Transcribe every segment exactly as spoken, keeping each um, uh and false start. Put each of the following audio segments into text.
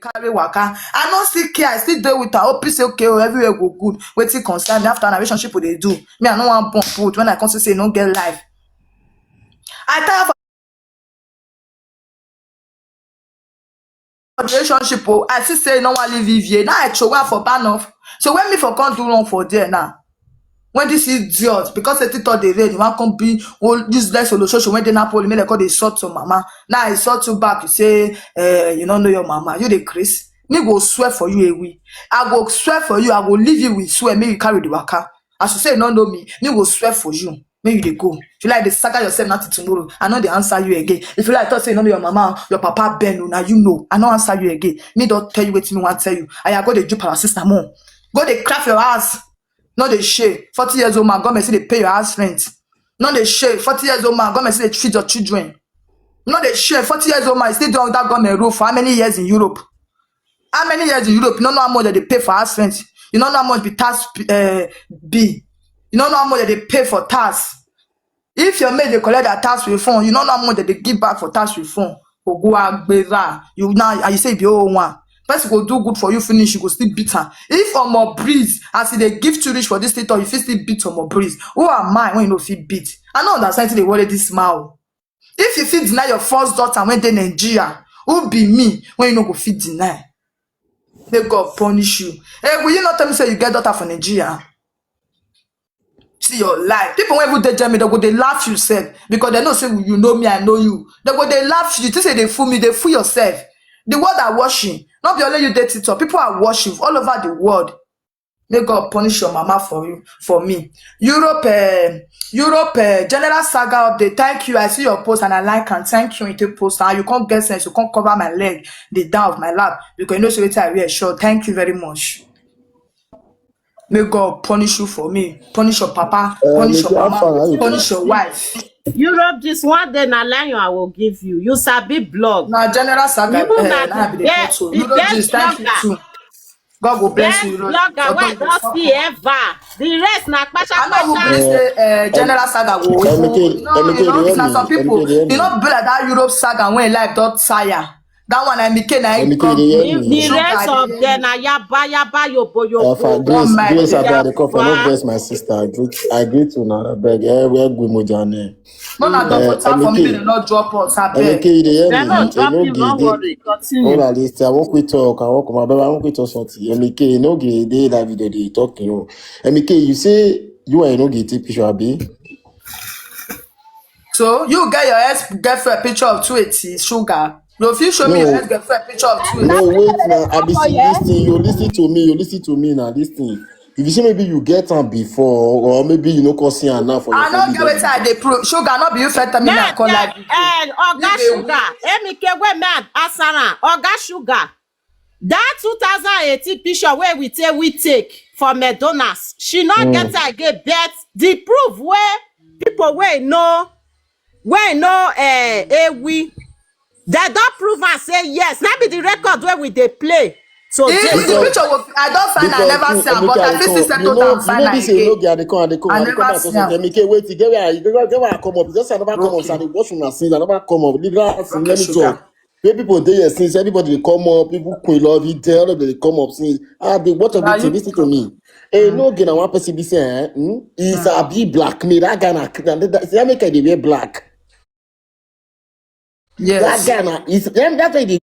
Carry waka. I no still care. I still dey with her. Hope say okay, oh, everywhere go good. Wetin concern me after na relationship we dey do. Me, I no wan born put when I come see say e no get life. I tire for the relationship. Oh, I see say e no wan leave Vivian. Now I throw her for ban off. So when me for come do wrong for there now? When this idiot, because say TikTok dey rain, you wan come be old useless oloshoso wey dey Napoli, make dem come dey insult your mama. Now I insult you back, you say, eh, you no know your mama. You dey craze. Me go swear for you, Ewi. I go swear for you. I go leave you with swear. Make you carry the waka. As you say you no know me, me go swear for you. Make you dey go. If you like, dey saga yourself now till tomorrow. I no dey answer you again. If you like, talk say you no know your mama, your papa Ben, oh, now you know. I no answer you again. Me don tell you wetin me wan tell you. I go dey do paracetamol. Go dey craft your house. No dey share. Forty years old man, government still dey pay your house rent. No dey share. Forty years old man, government still dey feed your children. No dey share. Forty years old man, you still dey under government rule for how many years in Europe? How many years in Europe? You no know how much dem dey pay for house rent. You no know how much be tax uh, be. You no know how much dem dey pay for tax. If your mate dey collect their tax refund, you no know how much dem dey give back for tax refund. Ogo agbera, you now and you say you be oh one. Person go do good for you finish, you go still beat am. If omo breeze, as e dey give too rich for this TikTok, you fit still beat omo breeze. Who am I when you no fit beat? I no understand wetin dey worry this man o. If you fit deny your first daughter wey dey Nigeria, who be me when you no go fit deny? May God punish you. Hey, will you not tell me say you get daughter for Nigeria? See your life. People wey even dey Germany, dem go dey laugh you sef because dem know say you know me, I know you. Dem go dey laugh you. Think say dem dey fool me, dem dey fool yourself. The world are watching. No be only you dey TikTok. People are watching all over the world. May God punish your mama for you, for me. Europe, eh, Europe, eh, General Saga update. Thank you. I see your post and I like am. Thank you. You take post and you come get sense. You come cover my leg, the down of my lap because you know say wetin I wear short. Thank you very much. May God punish you for me. Punish your papa. Punish your mama. Punish your wife. Europe, this one day na lion I will give you. You sabi blog. Na General Saga. You na eh, na be the best, photo. the You know best this. Thank you blogger. Too. God go bless Best you. Lord. blogger Your wey I God go don stop see you. Ever. The rest na I no even kpashakpasha. believe say uh, General Saga go Emike, even. You know, you Emike, know, you hear na me? some people. Emike, you hear You me? know, be like that Europe Saga when life don tire. That one, Emike, na him Emike, come you hear give me? The rest Emike, of them na yaba yaba yobo Alpha yobo. Grace, my Grace, dear. I bad the cough. I no Yaba. Vex, my sister. I greet, I greet you now. I beg. Eh, where good mojane? No, na don Eh, for time for me, Emike, make dem no drop us. I Emike, beg. you dey hear Dem no me? drop Eno you, no gede. worry. Continue. Hold on, this thing. I won't quit talk. I won't come. I won't quit talk something. Emike, you know, gede that video they talking. Oh. Emike, you say you are no gede picture, abi? So you get your ex girlfriend picture of two eighty sugar. You fit show me your No, ex girlfriend picture of two eighty. no, wait now. I be see this thing. You listen to me. You listen to me now. This thing. If you say maybe you get am before, or maybe you no come see am now for your I no family, get wetin I dey prove. Sugar, no be you first tell me na Now, call eh, like eh, Oga you dey Sugar, Emike wey me and Asara, Oga Sugar, that two thousand eighteen picture wey we take, we take for McDonald's, she no get am again. But the proof wey people wey know, wey know, eh, Ewi, dem don prove am say yes. Na be the record wey we dey play. So If this the because picture was, I don find, I because never see, see am, Emike, but I I dey fit still come. settle You know, down, you find know am this say no again. get, I dey come, I I dey come never back for see am. something. Emike, wait, you get where I, you get where I come up. Just I never come up. So I Okay. dey watch una since I never come up. Leave that thing, Okay, let me Sugar. talk. Where people dey here since, everybody dey come up. People Queen Love, he tell them they come up since. Ah, they watch Na everything. you. Listen to me. Eh, no, again, I want person be say, eh, hmm? Is a big black me. That guy na, na that, that, that make I dey wear black. That Yes. guy na is, em, that's why they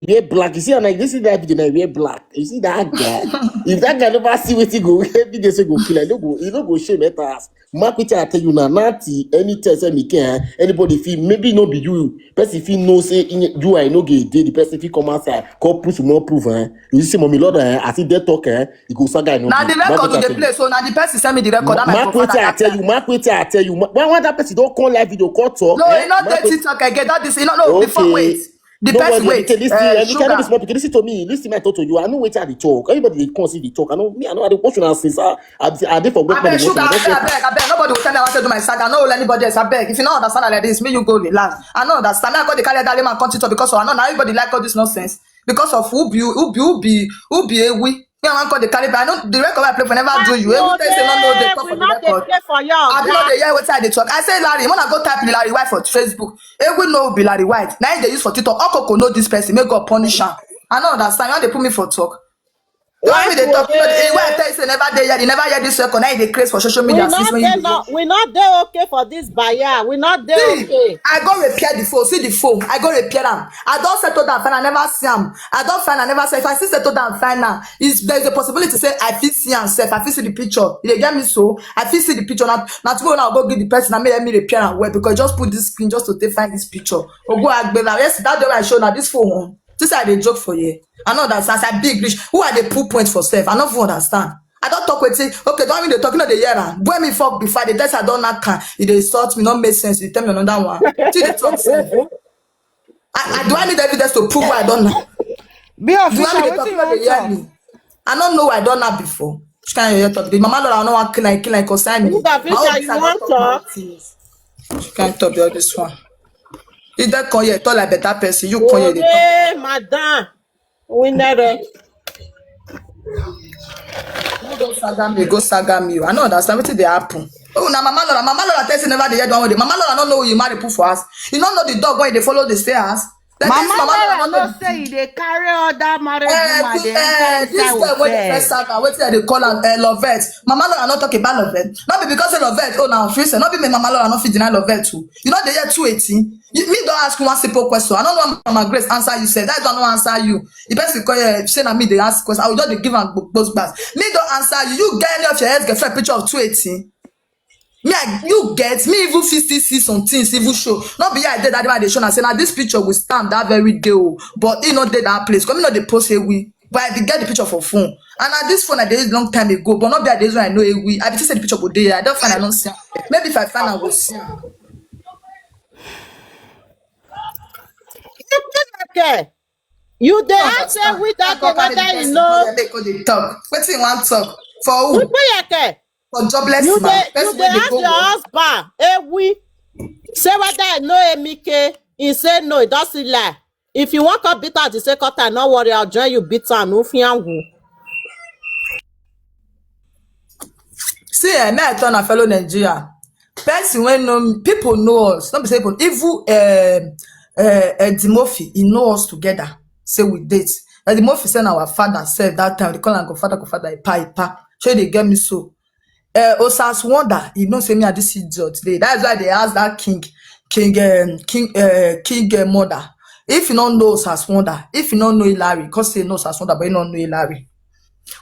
wear black. You see, and like this is that video, na wear black. You see that guy. If that guy never see wetin go, every day say go kill, I no go, he no go shame at us. Mark wetin I tell you now. Nothing, any test, any care, anybody feel, maybe no be you. Person feel no say in, you are no get day. The person feel come outside, come put some more proof. Eh? You see, mommy Lord, eh? I see they talk, eh? He go saga, I no Now do. the Mark record wetin you I dey tell play, you. so now the person send me the record. That my Mark profile wetin I that tell time. You. Mark wetin I tell you. Ma- Why, why that person don't call live video, call talk? No, Eh? you not Mark dey wetin. TikTok again. That is, you know, no, before Okay. wait. The No person worry, wait. Emike, listen, Uh, Emike, no be Sugar. Small Pikin, listen to me, listen me, I talk to you. I know wetin I dey talk. Everybody dey come see the talk. I know me, I know I dey watch una since. I, I, I dey for work. Abeg, Sugar, abeg, abeg, abeg. Nobody will tell me I want to do my saga. No, anybody else. Abeg, if you don't understand like this, me you go relax. I no understand. Me I go dey carry that man come TikTok because I know now everybody like all this nonsense because of who be who be who be who be Ewi. Me, I wan call the carry, but I know the record I play for never do you. Every time say no, no, they talk for the record. I be not dey hear wetin I dey talk. I say Larry, when I go type Larry White for Facebook, every no be Larry White. Now they use for TikTok. Okoko know this person, make God punish am. I no understand. Why they put me for talk? Why me dey talk? You know, the way I tell you say never dey here, they never hear this record. Now they craze for social media. Since when you dey not, we not dey okay for this buyer. We not dey okay. I go repair the phone. See the phone. I go repair am. I don't settle down. Fine, I never see am. I don't find. I never say. If I see settle down, fine now. Is there's a possibility say I fit see am sef. I fit see the picture. You dey get me so? I fit see the picture. Now, now tomorrow now I go give the person. I may let me repair am well because just put this screen just to take find this picture. Ogo Agbela. Yes, that day I show now this phone. This I dey joke for you. I know that as I big reach, who I dey pull point for self? I no fit understand. I don't talk with it. Okay, don't mean they talking of the year. When me fuck before the test I don't knock can. It dey insult me, not make sense. You tell me another one. See the talk sef. I, I do I need evidence to prove why I don't know? Be official. Wetin you wan talk? I don't know why I don't know before. Which kind of talk? The mama Lord, I don't want kill like kill like concern me. Be official. You want talk? Which kind of talk be all this one? If that come here, talk like better person. You come here, dey talk. Madam. Winere. No go saga me, go saga me. I no understand wetin dey happen. Oh, na Mama Laura. Mama Laura tell say never dey hear the one wey dey. Mama Laura no know who you marry put for house. You no know the dog wey dey follow the stay house. Mama Laura no say e dey carry other married woman dey enter inside hotel. This girl wey dey first saga, wetin dem dey call am, eh, Lovette. Mama Laura no talk about Lovette. No be because say Lovette, oh, na officer. No be me, Mama Laura no fit deny Lovette too. You no dey hear two eighteen. You, me don ask you one simple question. I don't know how Mama Grace answer you. Say that's why I no answer you. The person call you say na me dey ask question. I will just dey give am gbos gbas. Me don answer you. You get any of your ex girlfriend picture of two eighteen? Me, I, you get me even fit still see some things even show. Not be I did that day I dey show and say now this picture will stand that very day. Oh, but he not did that place. Come not the post here we. But I did get the picture for phone. And now this phone I did long time ago, but not be I did when I know it we. I be say the picture go there. I don't find I don't see am. Maybe if I find I will see am. Okay. You dey ask say we that day whether you know. Make go dey talk. Wetin you wan talk? For who? For jobless man. You dey ask your husband, Ewi, say whether I know Emike. He say no, he don still lie. If you wan come beat am the second time, no worry, I'll join you beat am. No fear who. See, eh, me I turn a fellow Nigeria. Person wey know me, people know us. Not be say people, even, um, uh, Eddie Murphy, he know us together. Say we date. Eddie Murphy send our father sef that time. They call am godfather, godfather, ipa, ipa. So they get me so. Uh, Osas Wonder, he know say me and this idiot today. That's why they ask that king, king, um, king, uh, king uh, mother. If you don't know Osas Wonder, if you don't know Hilary, cause say no Osas Wonder, but you don't know Hilary.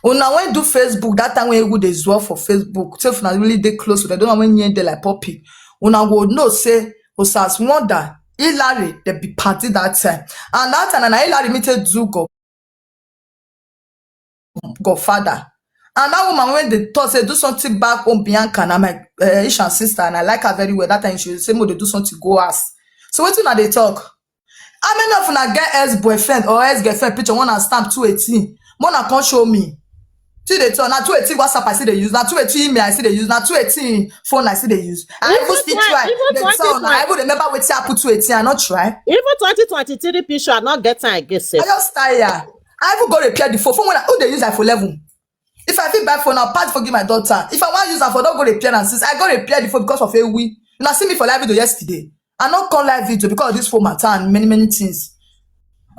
Una when do Facebook that time when you dey zuo for Facebook, say if una really dey close with them, don't know when you dey like puppy. Una go know say Osas Wonder, Hilary, they be party that time. And that time, and Hilary me take do go godfather. And that woman when they thought say do something back on Bianca, na my uh, Isha sister, and I like her very well. That time she say mo dey do something go ask. So wetin una dey talk? How many of una get ex-boyfriend or ex-girlfriend picture wanna stamp two eighteen? Mona come show me. See the turn. Now two eighteen WhatsApp I see they use. Now two eighteen email I see they use. Now two eighteen phone I see they use. I even still try. They tell now. I even remember wetin I put two eighteen. I not try. Even twenty twenty-three picture I not get time again sef. I just tire. I even go repair the phone. Phone when I, who they use iPhone eleven? If I fit buy phone, I'll pass for give my daughter. If I want use am for, don't go repair am since. I go repair the phone because of a we. Una see me for live video yesterday. I not call live video because of this phone matter and many, many things.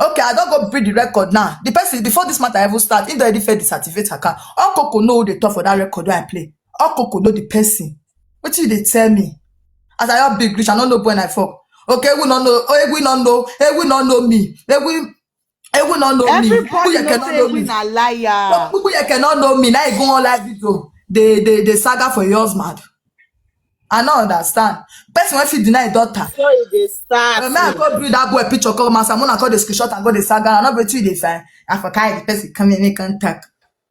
Okay, I don't go bring the record now. The person, before this matter ever start, he already fed the certificate account. All Coco know the talk for that record where I play. All Coco know the person. What did they tell me? As I all big rich, I don't know when I fuck. Okay, we don't know. Oh, we don't know. Hey, we don't know me. Hey, we Ewu no know me. Everybody know say Ewu na liar. People you cannot know me. Now you go on live video. The the the saga for your husband. I no understand. Person wey fit deny daughter. So e dey start. When I go bring that boy picture come as Mona call the screenshot and go the saga. I no wetin you dey find. I for carry the person come here make contact.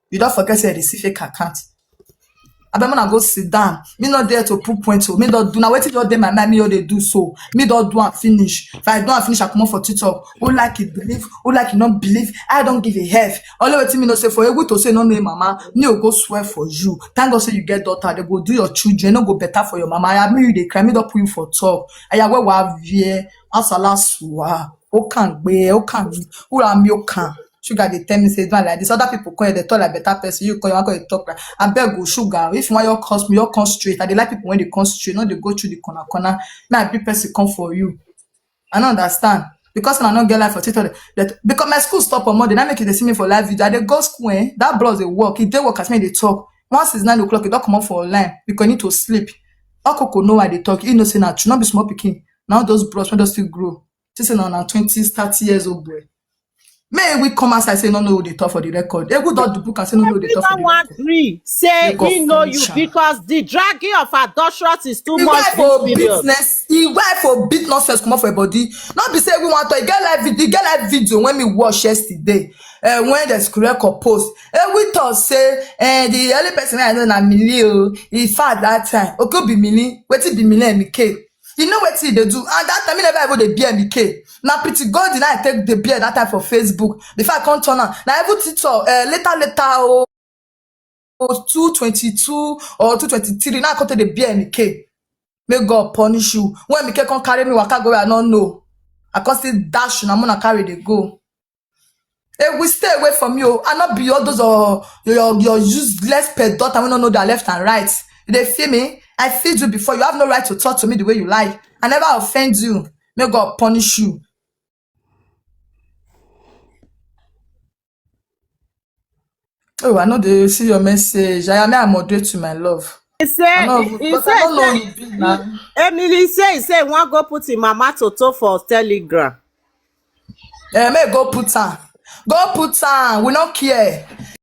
You don't forget say the fake account. Abeg, una go sit down. Me not there to put point. So me don't do now. Wetin just dey my mind, me all dey do so. Me don't do and finish. If I do and finish, I come up for TikTok. Who like it believe? Who like it not believe? I don't give a F. Only wetin me no say for Ewu to say no name mama. Me will go swear for you. Thank God say you get daughter. They go do your children. No go better for your mama. I have me you dey cry. Me don't put you for talk. I have where we have here. Asala suwa. O kan gbe. O kan. Who am you can? Sugar dey tell me say, "Don't like this." Other people come here, they talk like better person. You come, you come dey talk like, "Abeg o, Sugar, if you want your cusp, you come straight." I dey like people when they come straight, not they go through the corner corner. Now big person come for you. I don't understand. Because I don't get life for TikTok. That, because my school stop on Monday, that make you dey see me for live video. I dey go school, eh? That bros dey work. He dey work as me dey talk. Once it's nine o'clock, you don't come up for online because you need to sleep. Okoko know why they talk. You know say na true, not be small pikin. Now those bros when they still grow. This is now twenty, thirty years old boy. May we come outside say no, no, they talk for the record. They would not do book and say no, no, they talk for the record. Agree say he know you because the dragging of adulteress is too much. He wife for business. He wife for beat nonsense come off her body. Not be say we want to get live video. Get live video when we watch yesterday. Uh, when the screen record post, and we thought say, and the only person I know na Millie. In fact, that time, okay, be Millie. Wait till be Millie and Mickey. You know what they do? And that time, I never even the B M K. Now, pretty God did I take the beer that time for Facebook. Before I come turn on, now I even TikTok uh, later, later, oh, oh, two twenty-two or two twenty-three. Now I come to the B M K. May God punish you. When Mickey come carry me, waka go, I don't know. I can't still dash you. I'm gonna carry the go. Hey, we stay away from you. I not be all those or your your useless pet daughter. We don't know their left and right. They feel me. I feed you before. You have no right to talk to me the way you like. I never offend you. May God punish you. Oh, I know they see your message. I am a moderate to my love. He say, he say, Emily say, he say, he wan go put him mama toto for Telegram. Eh, may go put her. Go put her. We don't care.